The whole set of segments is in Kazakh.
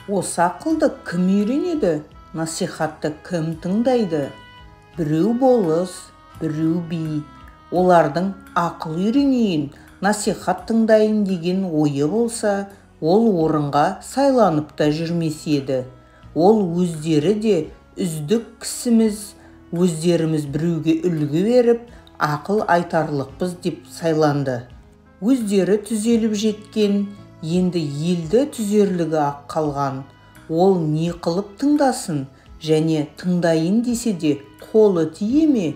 Осы ақылды кім үйренеді, насихатты кім тыңдайды? Біреу болыс, біреу би. Олардың ақыл үйренейін, насихат тыңдайын деген ойы болса, ол орынға сайланып та жүрмес еді. Ол өздері де үздік кісіміз, өздеріміз біреуге үлгі беріп, ақыл айтарлықпыз деп сайланды. Өздері түзеліп жеткен, енді елді түзерлігі-ақ қалған. Ол не қылып тыңдасын, және тыңдайын десе де қолы тие ме?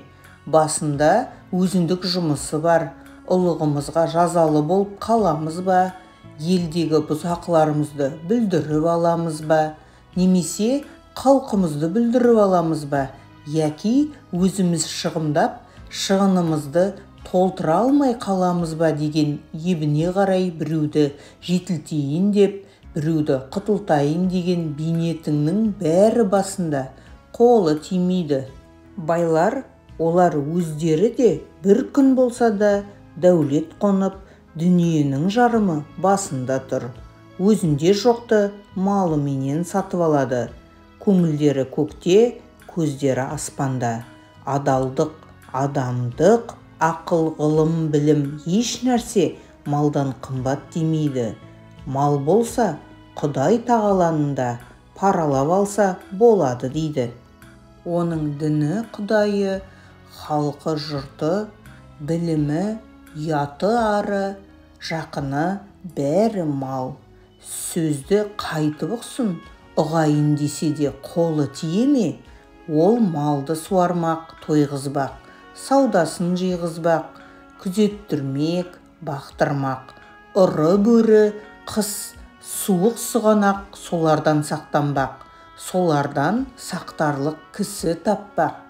Басында өзіндік жұмысы бар, ұлығымызға жазалы болып қаламыз ба? Елдегі бұзақыларымызды бүлдіріп аламыз ба? Немесе халқымызды бүлдіріп аламыз ба? Яки өзіміз шығындап, шығынымызды толтыра алмай қаламыз ба деген ебіне қарай біреуді жетілтейін деп, біреуді құтылтайын деген бейнетіңнің бәрі басында, қолы тимейді. Байлар, олар өздері де бір күн болса да дәулет қонып, дүниенің жарымы басында тұр. Өзінде жоқты малыменен сатып алады. Көңілдері көкте, көздері аспанда. Адалдық, адамдық, ақыл, ғылым, білім еш нәрсе малдан қымбат демейді. Мал болса, Құдай тағаланың да паралап алса болады дейді. Оның діні құдайы, халқы жұрты, білімі, ұяты ары, жақыны бәрі мал. Сөзді қайтып ұқсын, ұғайын десе де қолы тие ме? Ол малды суармақ, тойғызбақ, саудасын жиғызбақ, күзеттірмек, бақтырмақ. Ұры бөрі, қыс, суық сұғанақ солардан сақтанбақ, солардан сақтарлық кісі таппақ.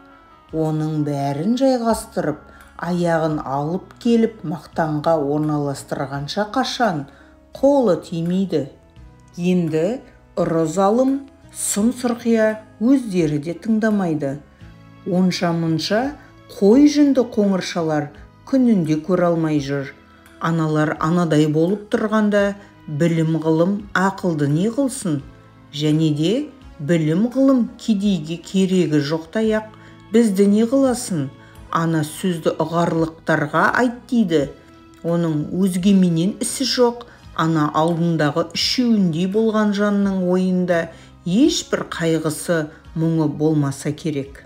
Оның бәрін жайғастырып, аяғын алып келіп мақтанға орналастырғанша қашан қолы тимейді. Енді ұры залым, сұм сұрқия өздері де тыңдамайды. Онша-мұнша қой жүнді қоңыршалар күнінде көре алмай жүр. Аналар анадай болып тұрғанда білім ғылым ақылды не қылсын? Және де білім ғылым кедейге керегі жоқтай-ақ бізді не қыласын? Ана сөзді ұғарлықтарға айт дейді. Оның өзгеменен ісі жоқ, ана алдындағы үшеуіндей болған жанның ойында ешбір қайғысы, мұңы болмаса керек.